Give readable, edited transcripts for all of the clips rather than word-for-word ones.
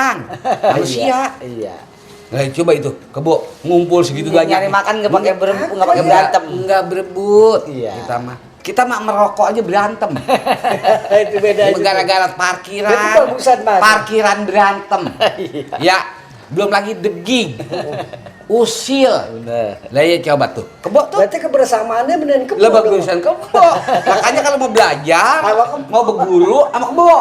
makan manusia. Iya. Nah, coba itu kebo ngumpul segitu banyak. Nyari makan nggak pakai nggak pakai berantem. Nggak berebut. Iya. Kita mah merokok aja berantem. Itu beda. Gara-gara parkiran. Itu bagusan, Mas. Parkiran berantem. Iya. Ya, belum lagi deging. Usil. Bener. Lah ya coba tuh. Kebo tuh. Berarti kebersamaannya beneran kebo. Lah bagusan kebo. Makanya kalau mau belajar, mau berguru sama kebo.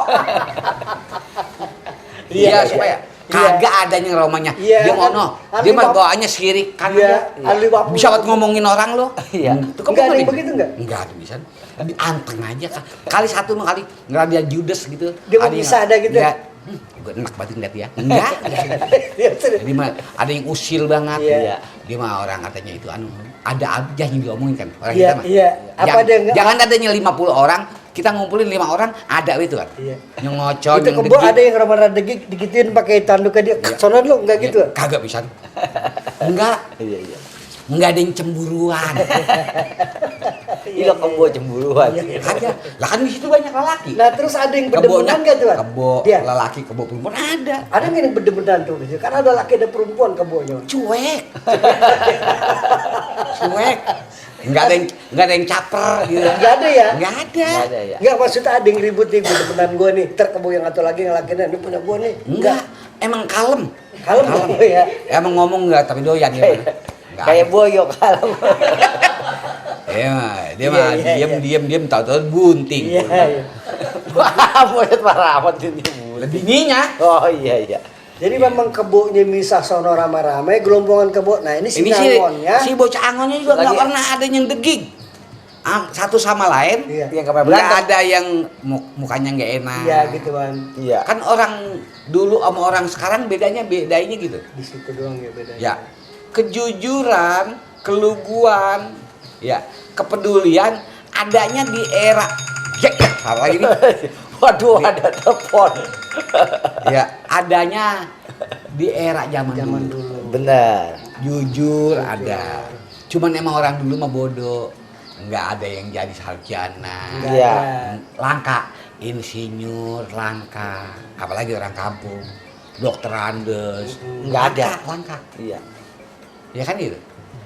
Iya, supaya kagak adanya romanya. Iya, Dia kan, ngono. Dia mah bawaannya sirik kan. Iya, ahli wapu. Bisa buat ngomongin orang lo. Iya. Itu kebo Enggak ada yang kali. begitu enggak? Enggak ada bisa. Lebih anteng aja kan. Kali satu mah kali nggak dia judes gitu. Dia mau bisa ada gitu. Ya. Gue enak banget ngeliat dia. Enggak. Jadi mah ada yang usil banget. Iya. Dia mah orang katanya itu ada aja yang diomongin kan orang Iya, kita mah. iya. Apa ada yang Jangan adanya 50 orang, kita ngumpulin 5 orang ada itu kan. Iya. Yang ngocok, Itu yang kebo degil. ada yang ramalan degik digituin pakai tanduk dia. Sono lu enggak gitu. Kagak bisa. Enggak. Iya. Enggak ada yang cemburuan. Iya kebo cemburuan. Kagak. Lah kan di situ banyak lelaki. Nah, terus ada yang Kebonya berdemunan enggak tuh? Wan? kebo Dia. lelaki, kebo perempuan ada. Ada nggak yang berdemunan tuh? Karena ada laki ada perempuan kebonya. Cuek. Cuek. Enggak ada yang caper gitu. Enggak ada ya? Enggak ada. Nggak ada ya. Enggak, maksudnya ada yang ribut nih berdemunan gua nih. Ntar kebo yang satu lagi yang lakinya ini punya gua nih. Enggak. Emang kalem. Kalem kebo ya. Emang ngomong enggak tapi doyan ya. Enggak. Kayak boyok kalem. Dia mah Iya. diam tahu-tahu bunting. Iya. Wah, mulut parapat ini. Lebih ninya. Oh iya. Jadi memang kebonya misah sono rame-rame, gelombangan kebo. Nah, ini si Ini si ngangonnya. bocah angonnya juga nggak Lagi- pernah ada yang deging. Satu sama lain. Iya. Yang kapan Nggak berantem. ada yang mukanya nggak enak. Iya, gitu kan. Iya. Kan orang dulu sama orang sekarang bedanya gitu. Di situ doang ya bedanya. Ya, kejujuran, keluguan, ya, kepedulian adanya di era apa lagi nih? Waduh, ada telepon. Ya, adanya di era zaman Zaman dulu. dulu. Benar. Jujur ada. Cuman emang orang dulu mah bodoh. Nggak ada yang jadi sarjana. Nggak Iya. ada. Langka insinyur, langka. Apalagi orang kampung. Dokter Andes. Nggak ada. Langka. Iya. Ya kan gitu.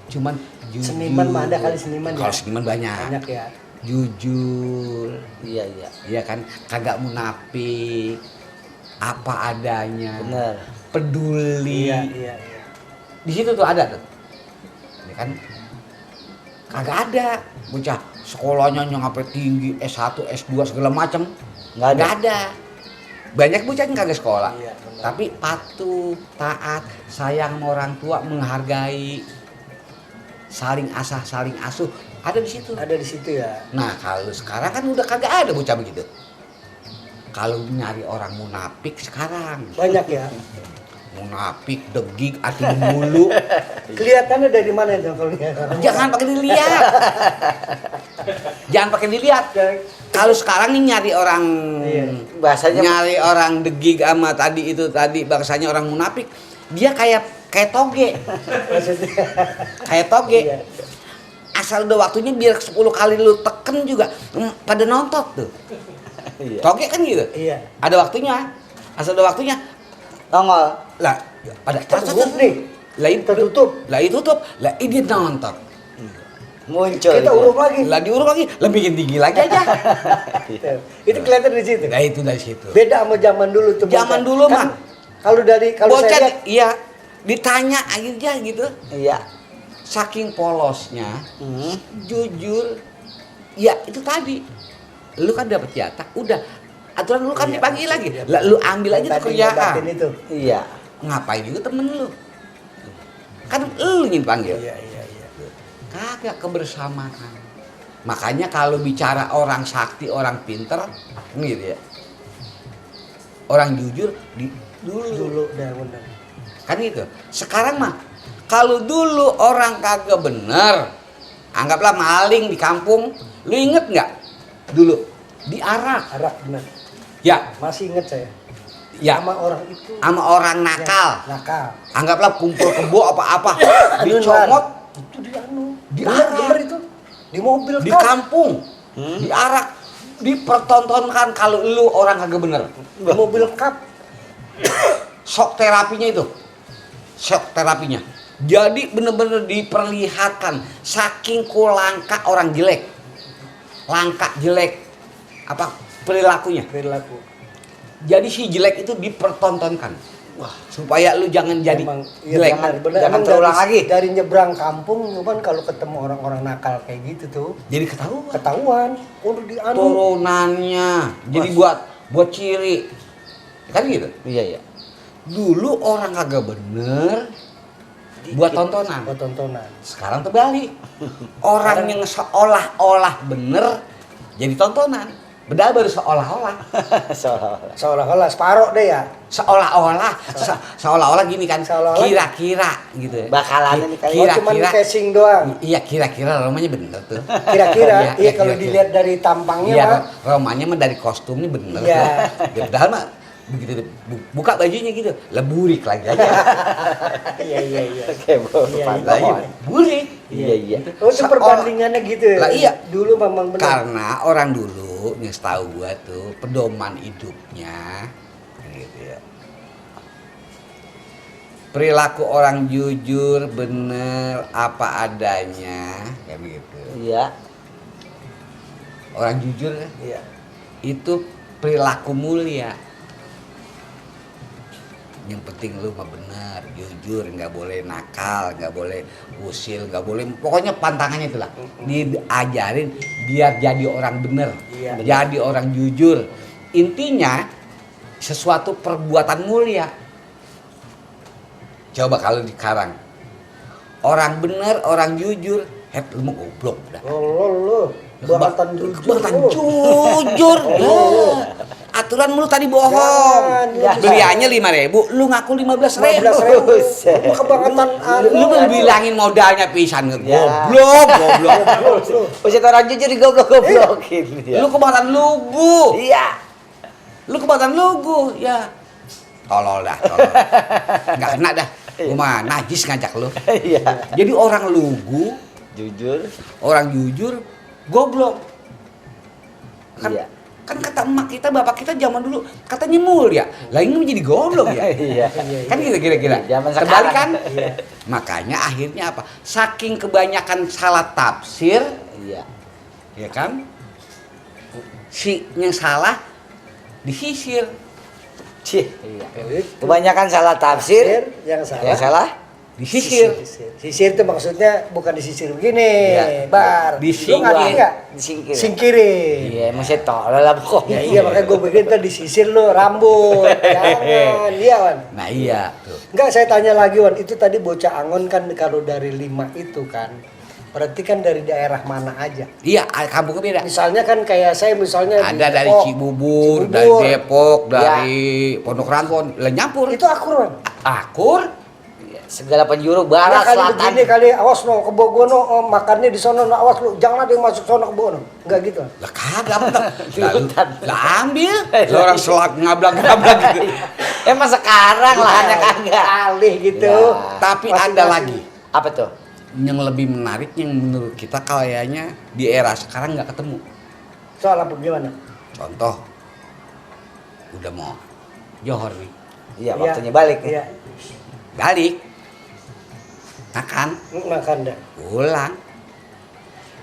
Cuman jujur. Seniman mah ada kali seniman ya. Kalau seniman banyak. Banyak ya. Jujur. Iya. Iya kan, kagak munafik. Apa adanya. Benar. Peduli. Iya. Di situ tuh ada tuh. Ya kan? Kagak ada. Bocah sekolahnya yang sampai tinggi S1, S2 segala macam. Nggak ada. Nggak ada. Banyak bocah yang kagak sekolah. Iya, benar. Tapi patuh, taat, sayang sama orang tua, menghargai. Saling asah, saling asuh. Ada di situ. Ada di situ ya. Nah, kalau sekarang kan udah kagak ada bocah begitu. Kalau nyari orang munafik sekarang. Banyak ya. Munafik, degik, ati mulu. Kelihatannya dari mana itu kalau lihat orang? Jangan pakai dilihat. Jangan pakai dilihat. Kalau sekarang nih nyari orang Iya. Bahasanya nyari orang degik sama tadi bahasanya orang munafik, dia kayak toge. Maksudnya. Kayak toge. Iya. Asal udah waktunya biar 10 kali lu teken juga pada nontot tuh. Iya. Toge kan gitu. Iya. Ada waktunya. Asal ada waktunya. Nongol. Lah, pada Tertutup nih. Lah itu Tertutup. Lah itu tutup. Lah ini nontot. Muncul. Kita urut lagi. Lah diurut lagi, lah bikin tinggi lagi aja. Itu kelihatan di situ. Nah itu dari situ. Beda sama zaman dulu tuh. Zaman bocah. dulu Kan mah. Kalau saya Bocah lihat iya ditanya aja gitu. Iya. Saking polosnya, Hmm. jujur. Ya itu tadi. Lu kan dapat jatah, udah. Aturan lu kan Iya, dibagi lagi. iya. Lah lu ambil aja tuh tadi kerjaan. ngebatin itu. Iya. Ngapain juga temen lu? Kan lu yang panggil. Iya. Kagak kebersamaan. Makanya kalau bicara orang sakti, orang pinter, gitu ya. Orang jujur dulu. Dulu dah benar. Kan gitu. Sekarang mah kalau dulu orang kagak bener, anggaplah maling di kampung, lu inget nggak? Dulu diarak. Arak benar. Ya, Masih ingat saya. ya. Sama orang itu. Sama orang nakal. Nakal. Anggaplah kumpul kebo apa-apa, dicomot, Itu di anu. Diarak. Bener itu. Di mobil di kan. kampung, diarak, dipertontonkan kalau lu orang kagak bener. Di mobil kap. shock terapinya itu. Shock terapinya. Jadi bener-bener diperlihatkan saking langka orang jelek. Langka jelek apa perilakunya. Perilaku. Jadi si jelek itu dipertontonkan. Wah, supaya lu jangan jadi Emang, iya, jelek. Jangan terulang lagi. Dari nyebrang kampung, cuman kalau ketemu orang-orang nakal kayak gitu tuh, Jadi ketahuan. ketahuan. Udah dianu. Turunannya. Jadi buat ciri. Kan gitu. Iya, iya. Dulu orang kagak bener buat tontonan. Buat tontonan. Sekarang terbalik. Orang yang seolah-olah bener jadi tontonan. Padahal baru seolah-olah. Seolah-olah. Seolah-olah separoh deh ya. Seolah-olah gini kan. Seolah-olah. Kira-kira gitu. Bakalannya nih kayak Oh, cuman Kira-kira. casing doang. Iya kira-kira romanya bener tuh. Kira-kira, iya kalau kira-kira. dilihat dari tampangnya Iya mah. romanya mah dari kostumnya bener. Iya. tuh. Padahal mah begitu buka bajunya gitu, leburik lagi aja. Iya iya iya. Oke, Bu. Iya, Pantau. Lah iya, burik. Iya, iya. Oh itu perbandingannya gitu. Lah iya. Dulu memang benar. Karena orang dulu yang setahu gua tuh pedoman hidupnya gitu ya. Perilaku orang jujur, bener, apa adanya, kayak begitu. Iya. Orang jujur kan, Iya. itu perilaku mulia. Yang penting lu mah benar, jujur, nggak boleh nakal, nggak boleh usil, nggak boleh, pokoknya pantangannya itulah. Diajarin biar jadi orang benar, Iya. jadi orang jujur. Intinya sesuatu perbuatan mulia. Coba kalau di Karang, orang benar, orang jujur, lu mau goblok dah. Lu bahatan jujur. Bahkan lu. jujur. Lah. Aturan lu tadi bohong. Jangan, Beliannya 5.000, lu ngaku 15.000. 15.000. Lu kebangetan Lu bilangin modalnya pisan Ya. goblok, goblok. Usia orang jujur digoblok-goblokin. Ya. Lu kebangetan lugu. Iya. Lu kebangetan lugu, ya. Tolol dah, tolol. Enggak kena dah. Gua mah najis ngajak lu. Iya. Jadi orang lugu, Jujur. orang jujur, goblok. Kan, Iya. kan kata emak kita, bapak kita zaman dulu katanya mulia. Lah ini menjadi goblok ya. Iya. Kan gitu kira-kira. Zaman Terbalik sekarang. kan? Iya. Makanya akhirnya apa? Saking kebanyakan salah tafsir, Iya. ya kan? Si yang salah disisir. Cih. Iya. Kebanyakan salah tafsir. Yang salah. Yang salah. Disisir. Sisir itu maksudnya bukan disisir begini, Iya. Bar. Lu ngerti nggak? Disingkir. Singkirin. Iya, masih tolol lah pokoknya. Ya iya makanya gue bikin tuh disisir lu rambut. Jangan, iya Wan. Nah iya tuh. Enggak, saya tanya lagi Wan, itu tadi bocah Angon kan kalau dari 5 itu kan, berarti kan dari daerah mana aja? Iya, kampungnya beda. Misalnya kan kayak saya misalnya di Ada dari Depok. Cibubur, dari Depok, dari Pondok Ranggon, lah nyampur. Itu akur Wan. Akur. Segala penjuru Nah, barat kali selatan. begini kali awas no ke Bogono, makannya di sono, no, awas lu jangan ada yang masuk sono ke Bogono. Enggak gitu. Wan. Lah kagak bener. Hutan. Lah ambil. Lah orang selak ngabrak-ngabrak gitu. Emang sekarang lahannya kagak. Alih gitu. Ya. Tapi Masing-masing. ada lagi Apa tuh? yang lebih menarik yang menurut kita kayaknya di era sekarang nggak ketemu. Soal apa gimana? Contoh, udah mau Johor nih, Iya, waktunya balik. Iya. balik, makan, Makan dah. pulang.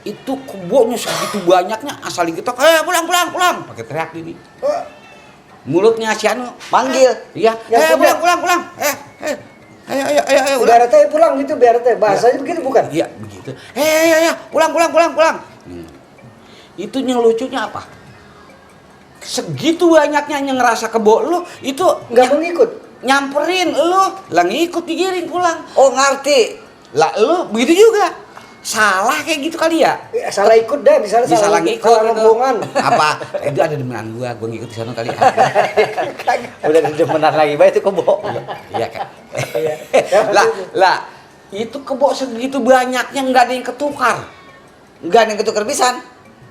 Itu kebonya segitu banyaknya asal kita, pulang, pakai teriak ini. Oh, Mulutnya si Anu, Manggil. iya, Yang punya. pulang, ayo, udah. biar teh pulang gitu, biar teh. Bahasanya begitu bukan? Iya begitu. Pulang. Itu yang lucunya apa? Segitu banyaknya yang ngerasa kebo lu itu Enggak mau ngikut. nyamperin lu, lah ngikut digiring pulang. Oh, ngerti. Lah lu begitu juga. Salah kayak gitu kali ya? Ya, salah ikut dah, misalnya Bisa salah ngikut salah gitu. rombongan. Apa? Itu ada demenan gua ngikut di sana kali ya. Udah demenan lagi, baik itu kebo. Iya kan. Iya. Lah itu kebo segitu banyaknya nggak ada yang ketukar. Enggak ada yang ketukar pisan.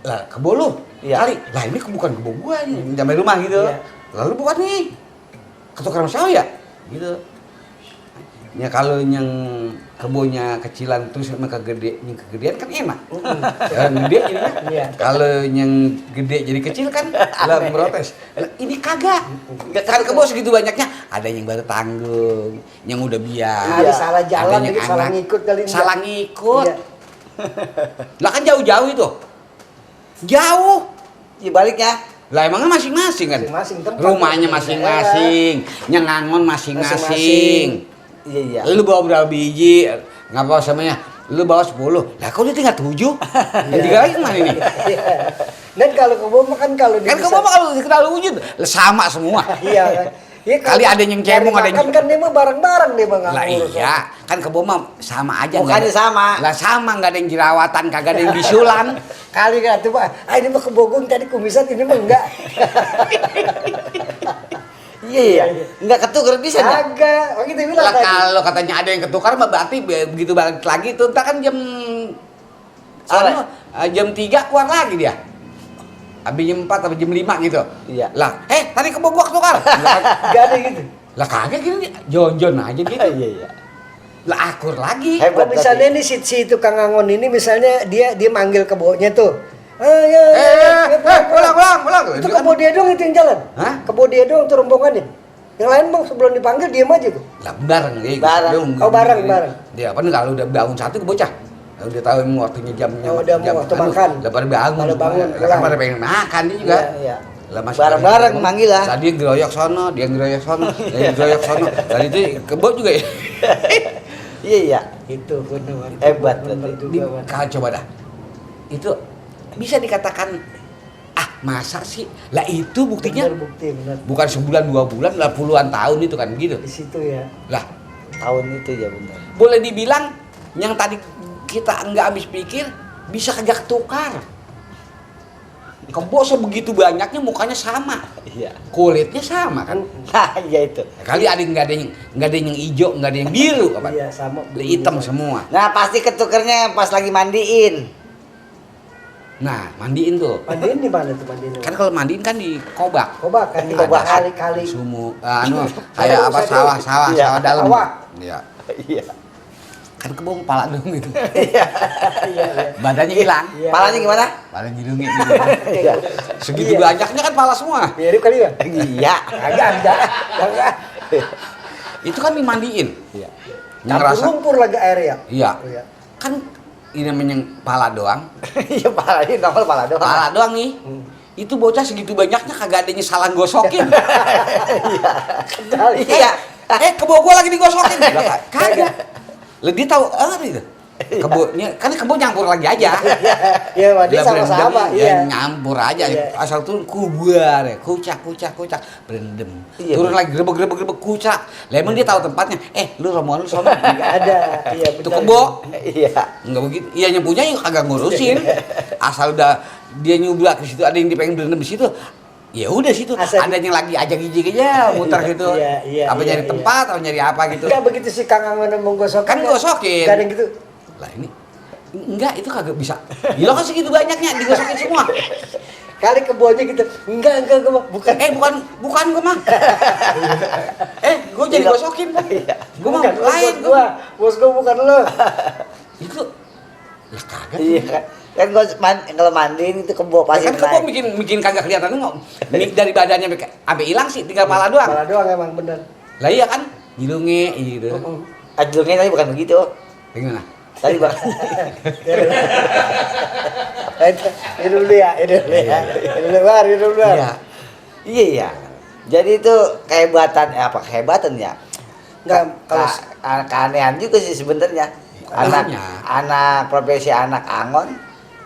Lah kebo lu Iya. kali. Lah ini bukan kebo gua nih, sampai rumah gitu. Iya. Lalu bukan nih. Ketukar sama saya ya? Gitu. Ya kalau yang kebunnya kecilan terus sama yang kegedean kan enak. Yang gede jadinya. Iya. Kalau yang gede jadi kecil kan lah protes. Lah, ini kagak. Kan kebun segitu banyaknya, ada yang baru tanggung, yang udah biar. Ada salah jalan, ada yang dikit, salah anak. ngikut kali enggak. Salah ngikut. Iya. Lah kan jauh-jauh itu. Jauh. Ya baliknya. Lah emangnya masing-masing kan? Masing-masing tempat. Rumahnya masing-masing, nyengangon masing-masing. Iya. Lu bawa berapa biji? Nggak bawa samanya. Lu bawa 10. Lah kok dia tinggal 7? Yang 3 lagi kemana ini? Dan kalau kebun kan kalau Kan ke bapak kalau dikenal wujud sama semua. Iya kan. Iya, Kali ada yang cemong, ada yang kan dia mah bareng-bareng dia mah nggak lah ngurus. iya, kan kebo mah sama aja. Mukanya nggak ada- sama. Lah sama, nggak ada yang jerawatan, kagak ada yang bisulan. Kali kan tuh Pak, ini mah kebogong tadi kumisan ini mah enggak. Iya. Enggak ketukar bisa enggak? Agak, begitu bilang Lah tadi. kalau katanya ada yang ketukar mah berarti begitu balik lagi tuh ntar kan jam Sore. jam 3 keluar lagi dia. Habis jam 4 atau jam 5 gitu. Iya. Lah, tadi kebo gua ketukar. Enggak ada gitu. Lah kagak gini, jon-jon aja gitu. Iya. Lah akur lagi. Hebat. Oh, misalnya nih si tukang angon ini misalnya dia manggil kebonya tuh. Ya, Pulang. Itu kebo dia dong itu yang jalan. Hah? Kebo dia dong tuh rombongannya. Yang lain bang sebelum dipanggil diam aja tuh. Lah bareng nih. Bareng. Oh, bareng. Dia apa nih kalau udah bangun satu ke bocah. Kalau dia tahu emang waktunya jamnya. Oh, udah mau waktu makan. Lah pada bangun. Pada bangun, Lah kan pada pengen makan dia juga. Iya. Lah masih Bareng-bareng manggil lah. Tadi geroyok sono, dia geroyok sono, dia geroyok sono. Tadi itu kebo juga ya. Iya. Itu benar. Hebat, Benar berarti. juga, Wan. Kau coba dah. Itu bisa dikatakan masa sih? Lah itu buktinya Benar bukti benar. bukan sebulan 2 bulan, lah puluhan tahun itu kan gitu. Di situ ya. Lah, Tahun itu ya benar. boleh dibilang yang tadi kita nggak habis pikir bisa kagak ketukar. Kebo sebegitu banyaknya mukanya sama, Iya. kulitnya sama kan. Nah, iya itu. Kali ada nggak ada yang hijau, nggak ada yang biru, apa? Iya sama. Hitam semua. Nah, pasti ketukernya pas lagi mandiin. Nah, mandiin tuh. Mandiin di mana tuh mandiin? Kan kalau mandiin kan di kobak. Kobak kan di Ada kobak kali-kali. Sumu, kayak apa sawah Iya. dalam. Sawah. Iya. Iya. Kan kebun kepala dong gitu. Iya. Badannya hilang. Iya. Palanya gimana? Kepala jirungnya gitu. Iya. Segitu Iya. banyaknya kan pala semua. Mirip kali ya? Iya. Agak. Itu kan dimandiin. Iya. Ngerasa Lumpur lagi air ya? iya. Iya. Kan ini namanya pala doang. Iya, palanya normal pala doang. Pala doang nih. Itu bocah segitu banyaknya kagak ada nyesalan gosokin. Kali. Iya. Kebo gua lagi digosokin. Lah, kagak. Lah dia tahu itu. Kebonya kan kebo nyampur lagi aja. Iya, mandi Lah, sama-sama. berendam, Iya. ya nyampur aja. Iya. Asal turun kubar ya, kucak, berendam. Iya, Turun lagi grebek kucak. Lah emang dia tahu tempatnya. Lu rombongan lu sono. Enggak ada. Iya, Itu benar. kebo. Iya. Enggak begitu. Iya yang punya ya kagak ngurusin. Asal udah dia nyublak ke situ, ada yang pengen berendam di situ. Ya udah situ. Asal Ada yang lagi ajak ijik aja muter gitu. Iya, Apa iya, nyari iya. tempat atau nyari apa gitu. Enggak begitu si Kang Angon mau gosok. Kan gosokin. Enggak ada yang gitu. Lah ini enggak itu kagak bisa. Gila kan segitu banyaknya digosokin semua. Kali kebonya gitu. Enggak, bukan. Bukan gua mah. Gua jadi gosokin. Gua mah Bukan, lain bos gua. Bos gua bukan lo. Itu lah kagak. Iya. Kan kalau mandiin itu kebo pasti Kan kebo bikin kagak kelihatan nggak. Dari badannya sampai hilang sih, tinggal pala doang. Kepala doang emang bener. Lah iya kan, hidungnya gitu. Ajulnya tadi bukan begitu. Gimana? Tadi bang. Ini dulu ya. Ini dulu. Iya. Iya ya. Jadi itu kehebatan ya. Enggak, kalau Keanehan juga sih sebenarnya. Makanya. Anak profesi anak angon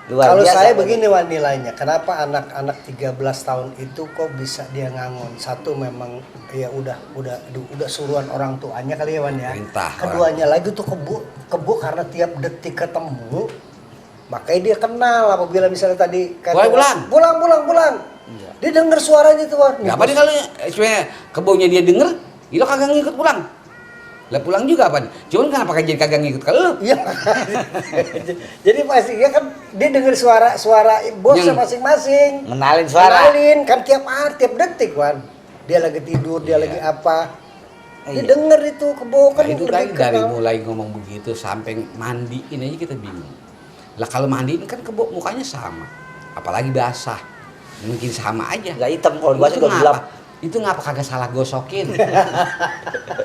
luar kalau biasa. saya begini Wan nilainya, kenapa anak-anak 13 tahun itu kok bisa dia ngangon? Satu memang ya udah suruhan orang tuanya kali ya Wan ya. Perintah Keduanya lagi tuh kebo karena tiap detik ketemu makanya dia kenal apabila misalnya tadi pulang. Iya. Dia dengar suaranya tuh Wan. Nggak apa dia kalau sebenarnya kebonya dia denger, itu kagak ngikut pulang. Lah pulang juga apa? Cuman kenapa jadi kagak ngikut ke lu? Iya. Jadi pasti ya kan dia dengar suara bosnya masing-masing. Menalin suara. Kenalin kan tiap detik Wan. Dia lagi tidur, dia lagi apa. Dia denger itu kebo kan Nah, itu lebih tadi dari kenal. mulai ngomong begitu sampai mandiin aja kita bingung. Lah kalau mandiin kan kebo mukanya sama, apalagi basah, mungkin sama aja. Nggak hitam kalau bahasa Itu juga gelap. ngapa? Itu ngapa kagak salah gosokin?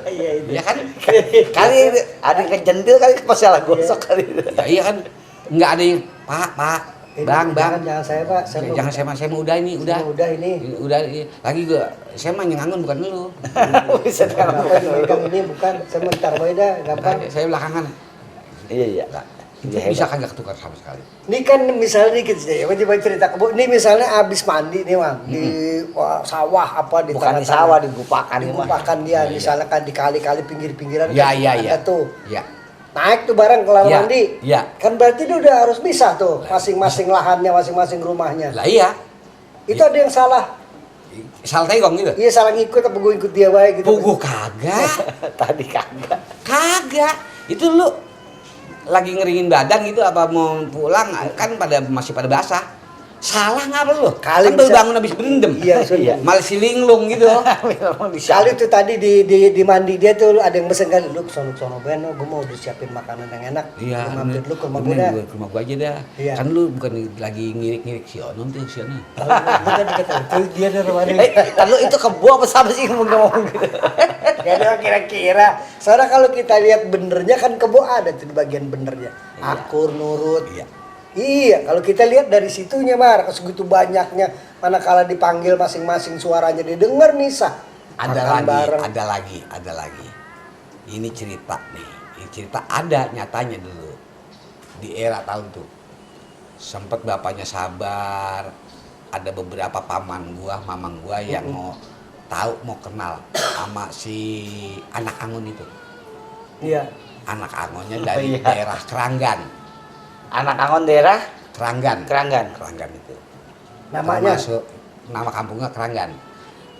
Iya itu. Ya kan? Kali ada yang kejentil kali pas salah gosok kali. Ya iya kan? Nggak ada yang Pak, Bang. Jangan saya Pak, saya Jangan saya mau udah ini, udah. Udah ini. Udah lagi gua saya mah nyangangun bukan lu. Bisa Apa dipegang ini bukan sebentar bae dah, gampang. Saya belakangan. Iya iya. Nah, itu Iya, bisa hebat. kagak ketukar sama sekali. Ini kan misalnya nih coba cerita kebo. Ini misalnya abis mandi nih Bang, di sawah apa di Bukan di tengah-tengah. sawah, digupakan ini mah. Digupakan dia, Iya, iya. misalnya kan di kali-kali pinggir-pinggiran Ya, kan ya, ada ya. tuh. Ya. Naik tuh bareng ke kamar Ya, mandi. ya. Kan berarti dia udah harus bisa tuh masing-masing lahannya, masing-masing rumahnya. Lah iya. Itu ada yang salah. Salah tegong gitu. Iya salah ngikut apa gue ikut dia baik gitu. Puguh kagak. Tadi kagak. Kagak. Itu lu lagi ngeringin badan gitu apa mau pulang kan masih pada basah. Salah ngapa lu? Kali kan baru bisa- bangun habis berendam. Iya, iya. Malah si linglung gitu. Memang bisa. Kali tuh tadi di mandi dia tuh ada yang pesen kan, lu sono ben, gue mau disiapin makanan yang enak. Iya. Lu mampir lu ke rumah gue bener, dah. gua ke rumah gua aja dah. Iya. Kan lu bukan lagi ngirik-ngirik si Onom tuh si Onom. Lu kan dikata, itu dia dari rumah dia. Lalu itu kebo apa sama sih ngomong gitu? Gak ada kira-kira. Soalnya kalau kita lihat benernya kan kebo ada tuh di bagian benernya. Akur, nurut. Iya. Iya, kalau kita lihat dari situnya Mar, segitu banyaknya manakala dipanggil masing-masing suaranya didengar nih sah. Makan bareng. Ada lagi. Ini cerita nih. Ini cerita ada nyatanya dulu. Di era tahun tuh. Sempet bapaknya sabar. Ada beberapa paman gua, mamang gua yang mau tahu mau kenal sama si anak Angon itu. Iya. Anak Angonnya dari iya. daerah Keranggan. Anak Angon daerah Keranggan Keranggan. itu. Namanya Termasuk nama kampungnya Keranggan.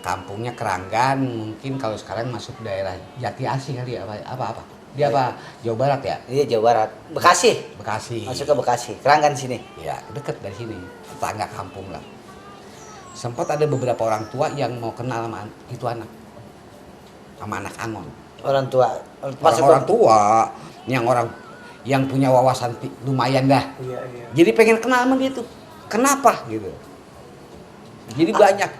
Kampungnya Keranggan mungkin kalau sekarang masuk daerah Jati Asih kali ya apa. Dia apa? Jawa Barat ya? Iya Jawa Barat. Bekasi. Bekasi. Masuk ke Bekasi. Keranggan sini. Ya, deket dari sini. Tetangga kampung lah. Sempat ada beberapa orang tua yang mau kenal sama itu anak. Sama anak Angon. Orang tua. Orang tua yang punya wawasan lumayan dah. Iya, iya. Jadi pengen kenal sama dia tuh. Kenapa gitu. Jadi banyak.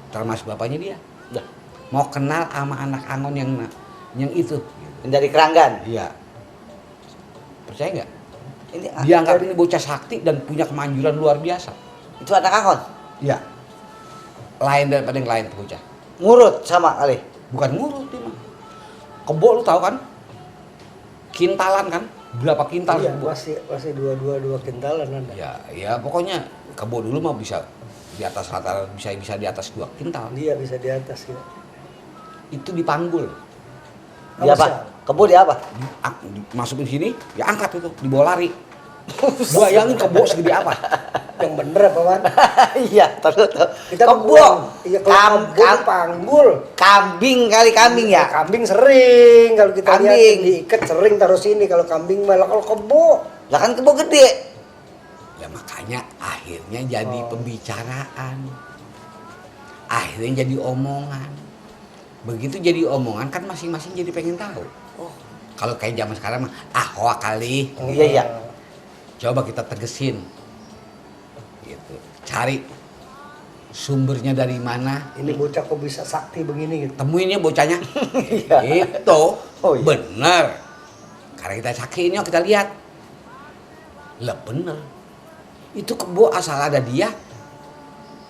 Termasuk bapaknya dia. Dah. Mau kenal sama anak Angon yang itu. Dari Keranggan. Iya. Percaya nggak? Ini Dia anggap ini bocah sakti dan punya kemanjuran luar biasa. itu anak Angon. Iya. Lain daripada yang lain tuh bocah. Ngurut sama kali. Bukan ngurut dia mah. Kebo lu tahu kan? Kintalan kan? Berapa kintal Iya, kebo? masih dua kintalan ada. Ya pokoknya kebo dulu mah bisa di atas rata bisa di atas 2 kintal. Dia bisa di atas ya. Itu dipanggul. Di apa? Kebo di apa? Masukin sini, diangkat itu, dibawa lari. Bayangin kebo segede apa? Yang bener apa man? Iya, tahu. Kita Kebo. Iya kalau kebo panggul. Kambing kali kambing ya. Kambing sering kalau kita lihat Kambing. diikat sering taruh sini kalau kambing malah kalau kebo. Lah kan kebo gede. Ya makanya akhirnya jadi pembicaraan. Akhirnya jadi omongan. Begitu jadi omongan kan masing-masing jadi pengen tahu. Oh, kalau kayak zaman sekarang mah hoak kali. Iya iya. Coba kita tegesin. Gitu. Cari sumbernya dari mana. Ini bocah kok bisa sakti begini gitu. Temuinnya bocahnya. Iya. Itu Oh, iya. bener. Karena kita saksiin yuk kita lihat. Lah bener. Itu kebo asal ada dia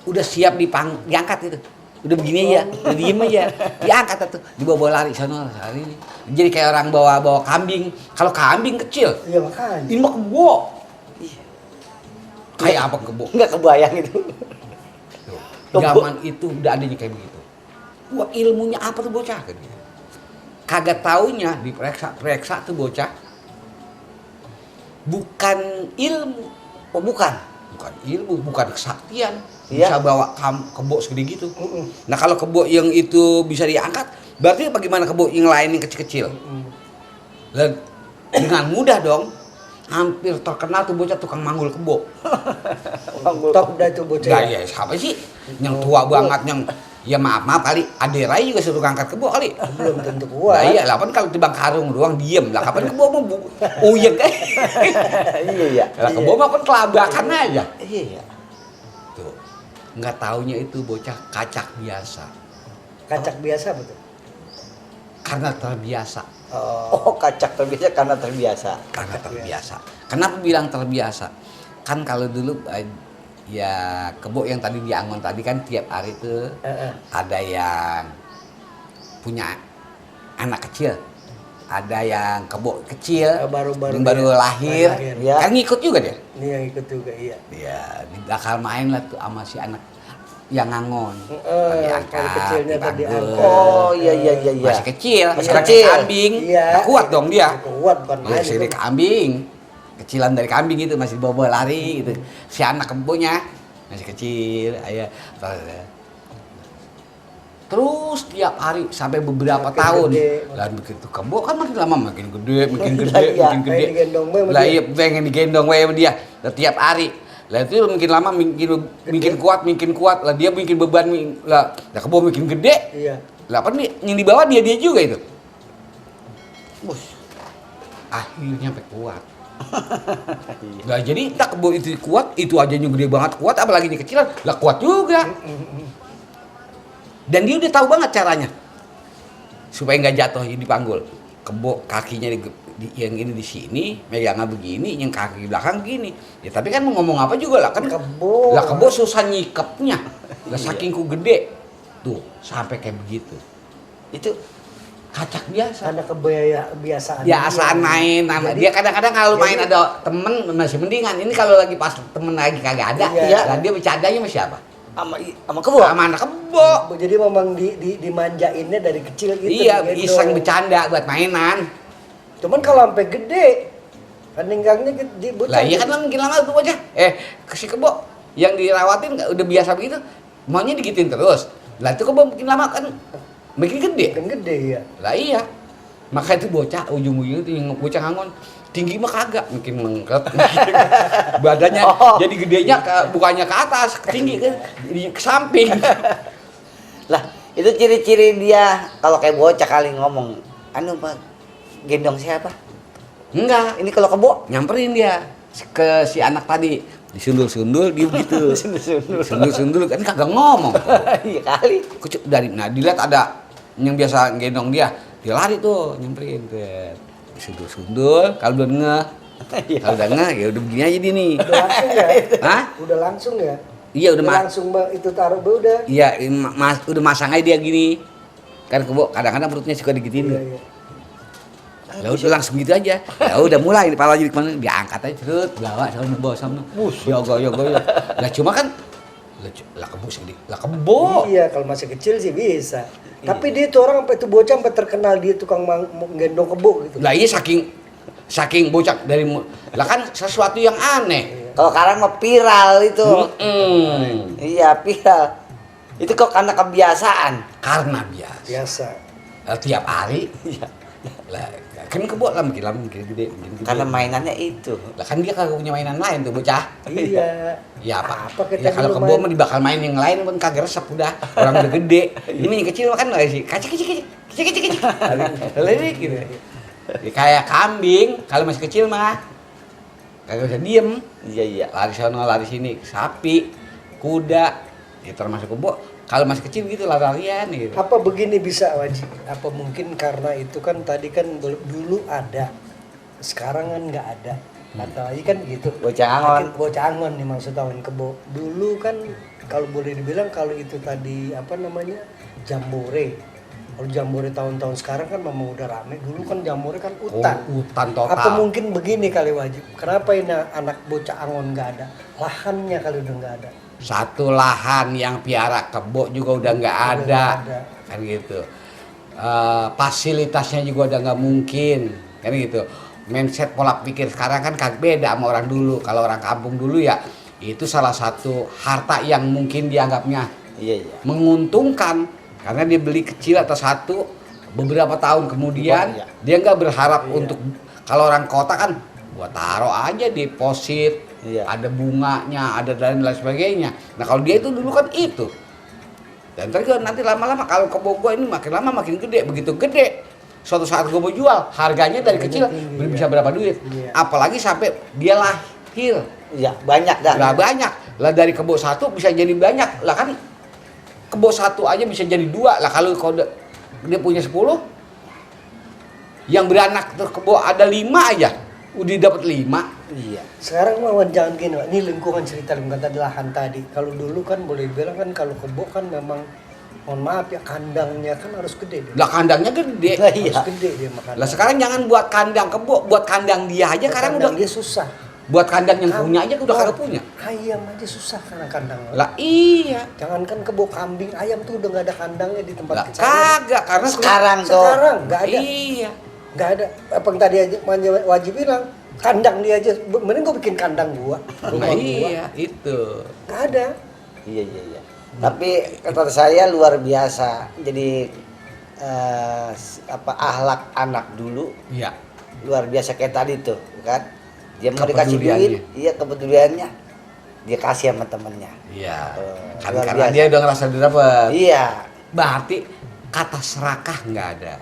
udah siap diangkat itu. Udah begini aja, udah diem aja. Diangkat tuh, dibawa lari sana hari ini. Jadi kayak orang bawa kambing. Kalau kambing kecil, Iya makanya. ini mah kebo. Kayak apa kebo? Enggak kebayang itu. Tuh, Kebo. zaman itu udah adanya kayak begitu. Wah ilmunya apa tuh bocah kan gitu. Kagak taunya diperiksa tuh bocah. Bukan ilmu, Oh bukan. bukan ilmu, bukan kesaktian. Iya. Bisa bawa kebo segede gitu. Nah kalau kebo yang itu bisa diangkat, berarti bagaimana kebo yang lain yang kecil-kecil? Dan dengan mudah dong, hampir terkenal tuh bocah tukang manggul kebo. Top dah itu bocah. Nah ya siapa sih? Yang tua banget, Ya maaf kali, Aderai juga suruh ngangkat kebo kali. Belum tentu Lah kuat. iya, lah kan kalau timbang karung doang diem. Lah kapan kebo mau uyek kan? Iya. Lah kebo mah kan kelabakan aja. Iya. Tuh. Nggak taunya itu bocah kacak biasa. Kacak biasa betul. Karena terbiasa. Oh, kacak terbiasa karena terbiasa. Karena terbiasa. Kenapa bilang terbiasa? Kan kalau dulu ya kebo yang tadi di Angon tadi kan tiap hari tuh ada yang punya anak kecil, ada yang kebo kecil Baru-baru yang baru dia lahir, Ya. kan ngikut juga dia. Ini yang ikut juga iya. Ya, bakal main lah tuh sama si anak yang Angon. Kalau kecilnya tadi diangkat. angkat. Oh, iya. Masih kecil, Masih sekarang kecil. kayak kambing. Iya. Nah, kuat dong dia. Kuat bukan Ya, main. si itu. kambing, kecilan dari kambing gitu masih bawa lari gitu. Si anak kebonya masih kecil, ayah. Terus tiap hari sampai beberapa Makin tahun. gede. Lah begitu kebo kan makin lama makin gede, makin gede, Lah, iya. makin gede. Pengen digendong we sama Lah dia. iya pengen digendong we sama dia. Lah, tiap hari. Lah itu makin lama makin kuat. Lah dia bikin beban lah kebo makin gede. Iya. Lah kan yang dibawa dia juga itu. Bos. Akhirnya sampai kuat. Lah jadi tak kebo itu kuat, itu aja yang gede banget kuat, apalagi ini kecilan, lah kuat juga. Dan dia udah tahu banget caranya supaya nggak jatuh di panggul. Kebo kakinya yang ini di sini, megangnya begini, yang kaki belakang gini. Ya tapi kan mau ngomong apa juga lah kan. Kebo. Lah kebo susah nyikapnya. Lah saking ku gede. Tuh, sampai kayak begitu. Itu kacak biasa. Karena kebiasaan. Biasaan main sama Jadi- dia kadang-kadang kalau jadi- main ada temen masih mendingan. Ini kalau lagi pas temen lagi kagak ada, Iya. lah dia bercandanya sama siapa? Sama kebo. Sama anak kebo. Jadi memang dimanjainnya dari kecil gitu. Iya, digendong. iseng bercanda buat mainan. Cuman kalau sampai gede, kan ninggangnya di bocah. Lah iya kan mungkin lama tuh aja. Si kebo yang dirawatin udah biasa begitu, maunya digituin terus. Lah itu kebo mungkin lama kan makin gede. Kan gede ya. Lah iya. Maka itu bocah ujung-ujungnya itu yang bocah ngangon tinggi mah kagak, mungkin mengkret. Badannya jadi gedenya bukannya ke atas, ke tinggi ke samping. Lah, itu ciri-ciri dia kalau kayak bocah kali ngomong, anu Pak, gendong siapa? Enggak, Ini kalau kebo nyamperin dia ke si anak tadi, disundul-sundul dia gitu. Sundul-sundul kan kagak ngomong. iya kali. Nah dilihat ada yang biasa gendong dia lari tuh nyamperin tuh. Disundul-sundul, kalau udah ngeh. Kalau udah ngeh ya udah begini aja dia nih. Udah langsung ya? Hah? Udah langsung ya? Iya udah langsung itu taruh udah. Iya, udah masang aja dia gini. Kan kebo kadang-kadang perutnya suka digituin. Iya, iya. Ya udah langsung gitu aja. Ya udah mulai kepala jadi kemana diangkat aja terus bawa sama. Yogo. Lah cuma kan lah kebo segede. Lah kebo. Iya, kalau masih kecil sih bisa. Tapi dia tuh orang sampai tuh bocah sampai terkenal dia tukang gendong kebo gitu. Lah iya saking bocah dari lah kan sesuatu yang aneh. Kalau sekarang mah viral itu. Iya, viral. Itu kok karena kebiasaan. Karena biasa. Biasa. Tiap hari. Lah kan kebo lah makin lama makin gede. Karena mainannya itu. Lah kan dia kagak punya mainan lain tuh bocah. Iya. Ya apa? Apa kita Ya kalau dulu kebo main? mah dibakal main yang lain pun kagak resep udah. Orang udah gede. Ini yang kecil kan nggak sih? Kecil. Lari gitu. Ya, kayak kambing kalau masih kecil mah kagak bisa diem. Iya. Lari sana lari sini. Sapi, kuda, ya termasuk kebo. Kalau masih kecil gitu larian gitu. Apa begini bisa wajib? Apa mungkin karena itu kan tadi kan dulu ada, sekarang kan nggak ada. Atau lagi kan gitu. Bocah Angon. Bocah Angon nih maksud tahun kebo. Dulu kan kalau boleh dibilang kalau itu tadi apa namanya jambore. Kalau jambore tahun-tahun sekarang kan memang udah rame. Dulu kan jambore kan hutan. Hutan total. Apa mungkin begini kali wajib? Kenapa ini anak bocah Angon nggak ada? Lahannya kali udah nggak ada. Satu lahan yang piara kebo juga udah nggak ada. Kan gitu. Fasilitasnya juga udah nggak mungkin kan gitu. Mindset pola pikir sekarang kan kagak beda sama orang dulu. Kalau orang kampung dulu ya itu salah satu harta yang mungkin dianggapnya Iya. menguntungkan karena dia beli kecil atau satu beberapa tahun kemudian Iya. dia nggak berharap untuk kalau orang kota kan gua taruh aja deposit. Iya. Ada bunganya, ada dan lain sebagainya. Nah kalau dia itu dulu kan itu Dan ntar gua nanti lama-lama kalau kebo gua ini makin lama makin gede, begitu gede. Suatu saat gua mau jual, harganya dari kecil tinggi, bisa berapa duit. Iya. Apalagi sampai dia lahir. Iya, banyak dah. Lah banyak. Lah dari kebo satu bisa jadi banyak. Lah kan kebo satu aja bisa jadi 2. Lah kalau dia punya 10, yang beranak kebo ada 5 aja. Udah dapat 5. Iya. Sekarang mah jangan gini, Pak. Ini lingkungan cerita lingkungan tadi lahan tadi. Kalau dulu kan boleh dibilang kan kalau kebo kan memang mohon maaf ya kandangnya kan harus gede dia. Lah kandangnya gede. Lah iya. Harus gede dia makan. Lah sekarang jangan buat kandang kebo, buat kandang dia aja sekarang udah dia susah. buat kandang yang punya aja udah kagak punya. Ayam aja susah karena kandang. Lah iya. Jangankan kebo kambing, ayam tuh udah nggak ada kandangnya di tempat Lah kita. kagak karena Sekarang tuh. Sekarang nggak ada. Iya. Nggak ada. Apa yang tadi aja wajib bilang kandang dia aja. Mending gua bikin kandang gua. Nah Rumah gua. iya itu. Nggak ada. Iya, iya, iya. Tapi kata saya luar biasa. Jadi akhlak anak dulu Iya. luar biasa kayak tadi tuh, kan? Dia mau dikasih Kepeduliannya. duit, iya kepeduliannya. Dia kasih sama temennya. Iya. Kan Luar karena biasa. dia udah ngerasa dia dapet. Iya. Berarti kata serakah nggak ada.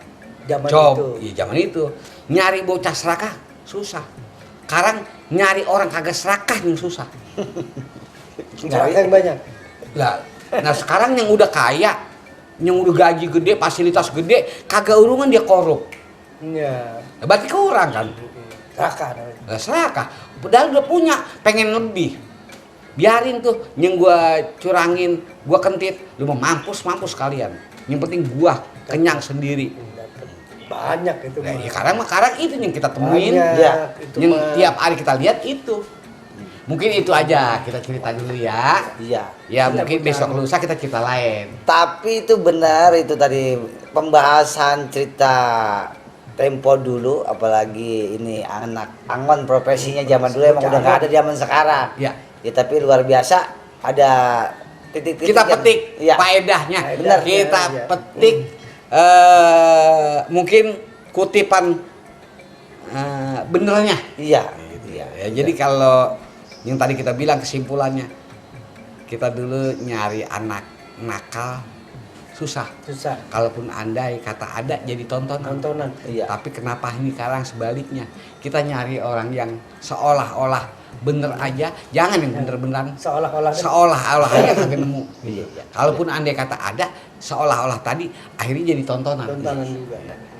Zaman Coba, itu. iya zaman itu nyari bocah serakah susah. Sekarang nyari orang kagak serakah yang susah. Sekarang yang banyak. Lah, nah sekarang yang udah kaya, yang udah gaji gede, fasilitas gede, kagak urungan dia korup. Iya. Nah, berarti kurang kan? Serakah namanya. Lah serakah. Padahal udah punya, pengen lebih. Biarin tuh yang gua curangin, gua kentit, lu mau mampus kalian. Yang penting gua kenyang sendiri. Banyak itu Nah, mah. ya sekarang itu yang kita temuin, Banyak, ya. itu yang mah. tiap hari kita lihat itu. Mungkin itu aja kita cerita dulu ya. Iya. Ya Kita mungkin punya besok lusa kita cerita lain. Tapi itu benar itu tadi pembahasan cerita tempo dulu, apalagi ini anak Angon profesinya zaman dulu emang udah nggak ada zaman sekarang. Ya. Ya tapi luar biasa ada titik-titik Kita yang- petik Iya. faedahnya. Benar. Kita Iya. petik mungkin kutipan benernya. Iya. Iya. Ya, jadi kalau yang tadi kita bilang kesimpulannya, kita dulu nyari anak nakal susah. Susah. Kalaupun andai kata ada jadi tontonan. Tontonan. Iya. Tapi kenapa ini sekarang sebaliknya? Kita nyari orang yang seolah-olah bener aja, jangan yang bener-beneran. Seolah-olah kan. Seolah-olah aja kagak nemu. Iya. Kalaupun andai kata ada, seolah-olah tadi akhirnya jadi tontonan. Tontonan juga.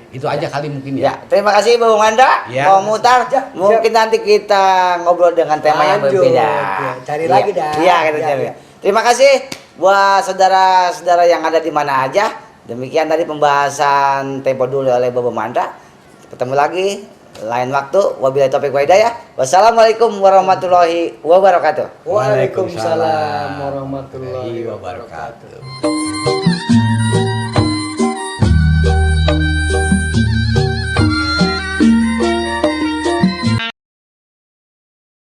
Itu aja kali mungkin Ya, ya. terima kasih Bang Manda. Ya. Mau mutar, Ya, mungkin nanti kita ngobrol dengan tema yang Lanjut, berbeda. ya. Cari Iya. lagi dah. Iya, kita Ya, cari. ya. Terima kasih buat saudara-saudara yang ada di mana aja. Demikian tadi pembahasan tempo dulu oleh Bapak Manda. Ketemu lagi lain waktu. Wabillahi taufiq wa hidayah. Wassalamualaikum warahmatullahi wabarakatuh. Waalaikumsalam warahmatullahi wabarakatuh. wabarakatuh.